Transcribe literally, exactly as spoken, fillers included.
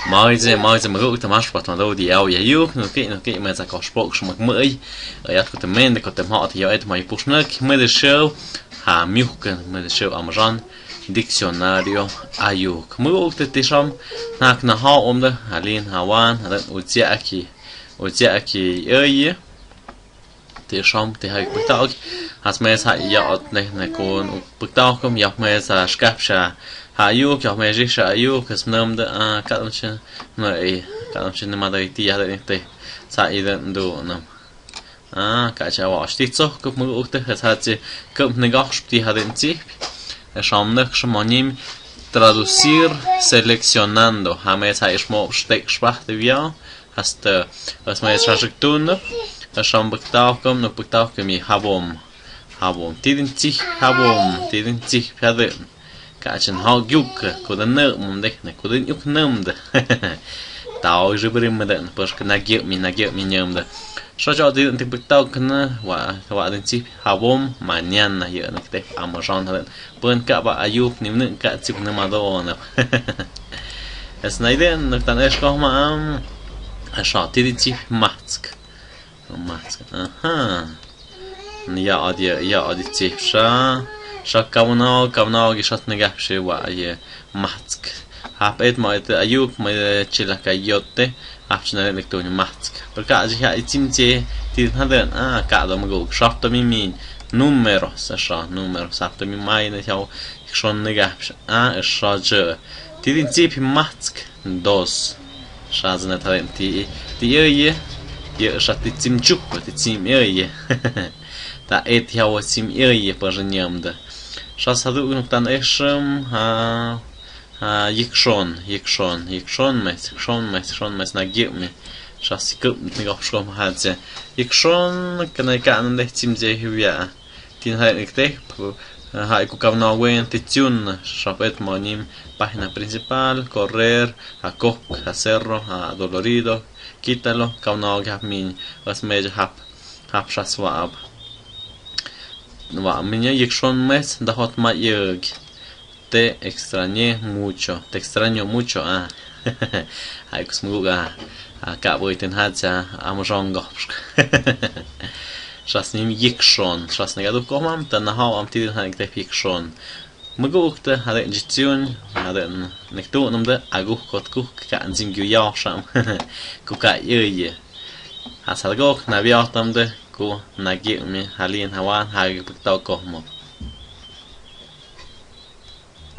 Maise, maise, magu'uk ta mash pat mado di au ya yuk, nuki, nuki, maise kosh pok shmak mai. Ayat ko te mende ko te mha te yo et mai pushnak, mede show. Ha miuk, mede show amran. Diccionario ayuk. Magu'uk te tisham. Nak na ha om de, halin hawan, hadan utsiaki. Utsiaki, eye. Tisham, ti hai puktauk. Has mes ha ya ot ne, ne kon puktauk, ya mes ha shkap sha. Ha ayuk, ya mes sha ayuk, has nam de, ah, kadam shin, no, eh, kadam shin, ne ma de ti ya de te. Sa i de ndu, nam. Ah, ka cha wa shti tso, kup mu ukte, has ha chi, kup ne gach ti ha de nchi. Sham ne, sham nim, traducir, seleccionando. Ha mes ha ishmo, shtek, shpah, de via. Hasta, as mai sa shik tun, as sam buktaw kum, nuk buktaw kum i habom. Habom, tidin chih, habom, tidin chih, pyaden. Ka chin hau gyuk, kudan nam de, ne kudan yuk nam de. Tau jibrim den, pues na gyuk mi, na gyuk mi nyam de. Sa cha tidin ti buktaw kum, wa, wa din chih, habom, mañana, ya, ne te, amo son, haden. Pun ka ba ayuk ni mnuk ka chip ni ma do na. Es na iden nuk tan es ko ma am. Asha tidin chip matsk. Matsk. Aha. Ni ya adi, ya adi chip sa. Sa kamno, kamno gi sat ni gap se wa ye matsk. Hap et ma et ayuk ma chila ka yote. Hap sina nik tu ni matsk. Pero ka ji ha ichim che ti haden. Ah, ka do ma go. Sat mi mi. Número, sa sa, número, sa to mi mai na yau, ikshon ne gap, a, sa je. Tidin chip matsk, dos. Sa zna ta ti, ti ye, ye, ye sa ti chim chup, ti chim ye, ye. Ta et yau chim ye, ye, pa nyam da. Sa sa du nuk tan eshem, ha, ha, ikshon, ikshon, ikshon mes, ikshon mes, ikshon mes, na gyup mi. Sa si kup, ni gap shkom ha je. Ikshon, kana ka nan de chim je hivya. Tin hai nik te, hai ku kamno wen ti chun, shapet monim, página principal, correr, ha kok, ha cerro, ha dolorido, quítalo, kamno gap min, was me hap, hap shas wa ab. Wa min ya yik shon mes, da hot ma yek. Te extrañé mucho, te extraño mucho, ah. Hai kus muga, ah, ka boi ten ha cha, am rong gop. Shas nim yik shon, shas ne gadu komam, ta na hau am tidin han te yik shon. Mugu ukte, ha de jitsun, ha de nek tu nam de, agu kot ku, ka anzim gyu yau sham. Ku ka ye ye. Ha sa gok, na biau tam de, ku na gi mi, halin hawan, ha gi puk tau komo.